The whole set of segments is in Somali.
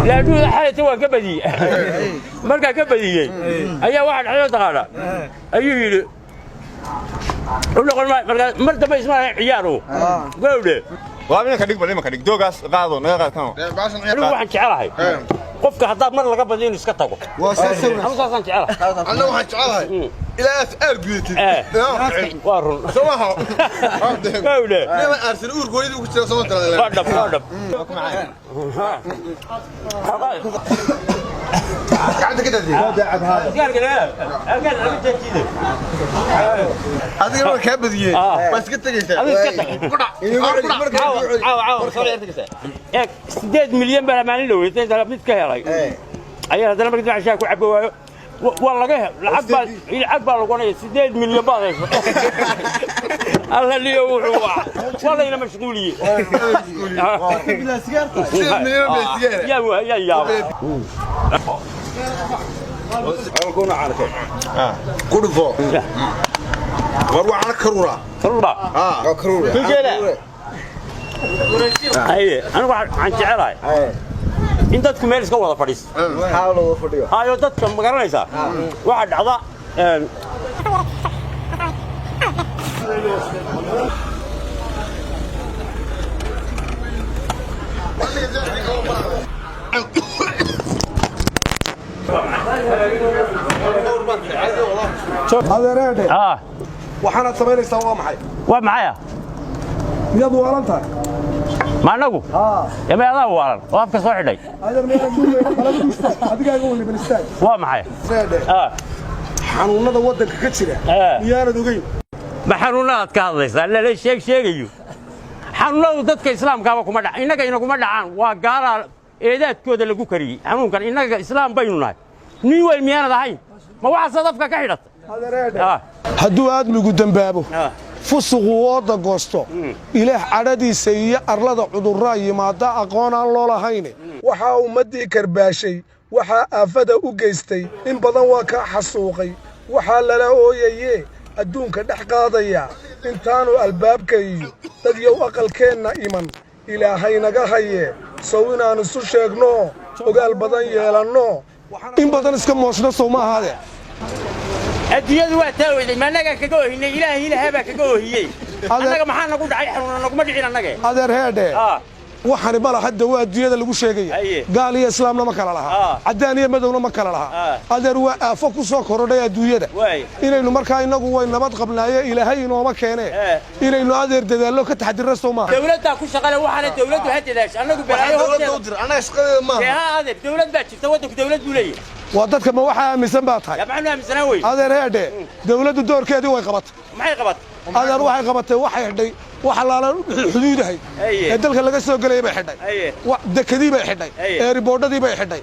Laadhuuda xalayta waan ka badiyey. Markaa ka badiyey ayaa waxaa dhacday, taqaana, ayuu yidhi u noqon maayo. Markaa mar dambe isma lahayn ciyaaru gowdhe. Waa imanka dhig, bal imanka dhig, doogaas qaado, naga qaad kan. Anigu waxaan jecelahay qofka haddaad mar laga badiyo inuu iska tago. Anu saasaan jecelahay. Anna waxaan jecelahay ilaa aad aar gudatid. Waa run. Soo maaha? Gowdhe. Nima aarsan uurka hooyadii ku jira soo tala. Waa dhab, waa dhab. Gacanta ka daadiyay. Adiga waa kaa badiyey, waa iska tegaysaa. Adiga iska tag. Eeg, 8 milyan baa maalin dhaweysay inta mid ka helay ayaa haddana markii dib shaah ku cabo waayo. Waa laga he lacag baa, lacag baa lagu onaya 8 milyan baad hayso. Alla liyo, wuxuu waa layna mashquuliyey. 8 milyan baa sigaara. Yaa yaa yaaba. Ku dhufo war, waxaana karuura. Karuura. Waa karuura. Haye, anigu waxaan jecelahay in dadku meel iska wada fadhiisto. Hayo, dadka ma garanaysaa waxaa dhacda Adeereedhe. Ah. Waxaanaad samaynaysaa waa maxay? Waa maxaya? Miyaad waalan tahay? Ma anagu yama adaa waalan oo afka soo xidhay? Adeer, meelan duugayna qalab istaag, adigaaga weliban istaag. Waa maxay? Adeereedhe. Ah. Xanuunnada waddanka ka jira miyaanad ogeyn? Ma xanuunadaad ka hadlaysaa? Lala sheeg sheegayo xanuunadu dadka islaamkaaba kuma dhac, innaga inaguma dhacaan. Waa gaalaa eedaadkooda lagu kariyey xanuunkan. Innaga islaam baynu nahay. Nin weyn miyaanad ahayn? Ma waxaasaad afka ka xidhatay? Adeereedhe. Ah. Hadduu aadmigu dembaabo, Ah. fusuqu ooda goosto, Ilaah cadhadiisa iyo arlada cudurraa yimaada aqoon aan loo lahayne. Waxaa ummaddii karbaashay, waxaa aafada u geystay, in badan waa kaa xasuuqay, waxaa lala ooyayee adduunka dhex qaadaya intaanu albaabka iyo dad yow aqalkeenna iman. Ilaahay naga hayee, sow inaan isu sheegno, ogaal badan yeelanno, in badan iska moosno, sow ma ahaadee? Adduunyadu waa taa oyday. Ma annagaa kaga ohinay? Ilaahay ilaahaa baa kaga ohiyey. Annaga maxaa nagu dhacay? Xanuuna naguma dhicin annage. Adeer, heedhe. Ah. Waxani ma laha dawo adduunyada lagu sheegaya. Haye. Gaal iyo islaamna ma kala laha, caddaan iyo madowna ma kala laha. Adeer, waa aafo ku soo korodhay adduunyada. Waay. Inaynu markaa innagu way nabad qabnaaye, Ilaahay inooma keenee, inaynu adeer dadaallo ka taxadirna, soo maaha? Dawladdaa ku shaqale waxaana, dawladdu ha dadaasho. Annagu balaayo dowladda u horteeda dir, annaga shaqadeeda maaha. Dee ha adeer, dawlad baa jirta, waddanku dawlad buu leeyahay. Waa dadka ma waxaa aaminsan baa tahay? Yaa, maxaanu aaminsanaa wey? Adeer, heedhe, dawladdu doorkeedii way qabatay. Maxay qabatay? Adeer, waxay qabatay, waxay xidhay wax allaala wixii xuduudahay ee dalka laga soo gelayay bay xidhay. Dekadii bay xidhay. Eeriboodhadii bay xidhay.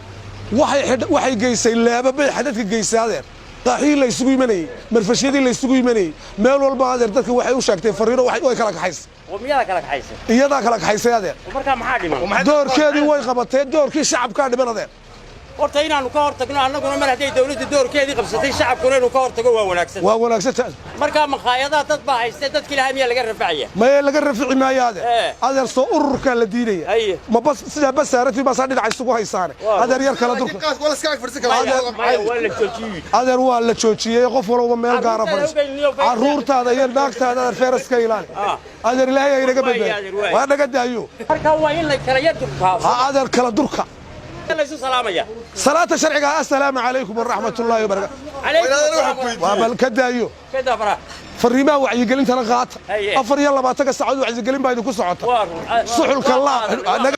Waxay xidhay, waxay geysay laaba bay xadadka geysay adeer, qaaxihii la isugu imanayey, marfashyadii la isugu imanayey, meel walba adeer dadka waxay u sheegtay fariino, way kala kaxaysay. Oo miyadaa kala kaxaysay? Iyadaa kala kaxaysay adeer. Oo markaa maxaa dhiman? Doorkeedii way qabatee, doorkii shacabkaa dhiman adeer. Horta inaannu ka hortagno annaguna, mar hadday dawladdu doorkeedii qabsatay, shacabkuna inuu ka hortago waa wanaagsan. Waa wanaagsan. Markaa makhaayadaha dad baa haystee, dadki lahaa miyaa laga rafacaya? Maye, laga rafici maayo adeer. Adeer, soo ururkaa la diidaya. Ma bas sidaa basaaratii baasaa dhinaca isugu haysaane. Adeer, yar kala durka. Qaas wala iska ag fadhiisan karaa. Maya, waa la joojiyey. Adeer, waa la joojiyey. Qof walba meel gaara Carruurtaada fadhiiso. ogeyniyo fayraska. Carruurtaada iyo naagtaada adeer fayraska ilaali. Adeer, Ilaahay ha inaga Waay, badbaadi. adeer, waay. Waa naga daayo. Markaa waa in la kala yar durkaa. Ha adeer, kala durka. Laysu salaamaya. Salaata sharciga, assalaamu calaykum waraxmat ullaahi wabarakaatu. Calaykum Walaalayaal, asalaam. waxaan ku Waa bal ka daayo. Ka daa faraha. Fariimaha wacyigelintana qaata. Haye. 24-ka saacadood wacyigelin baa idinku socota. Waa run. Suxulka Waa laa qaadan. naga.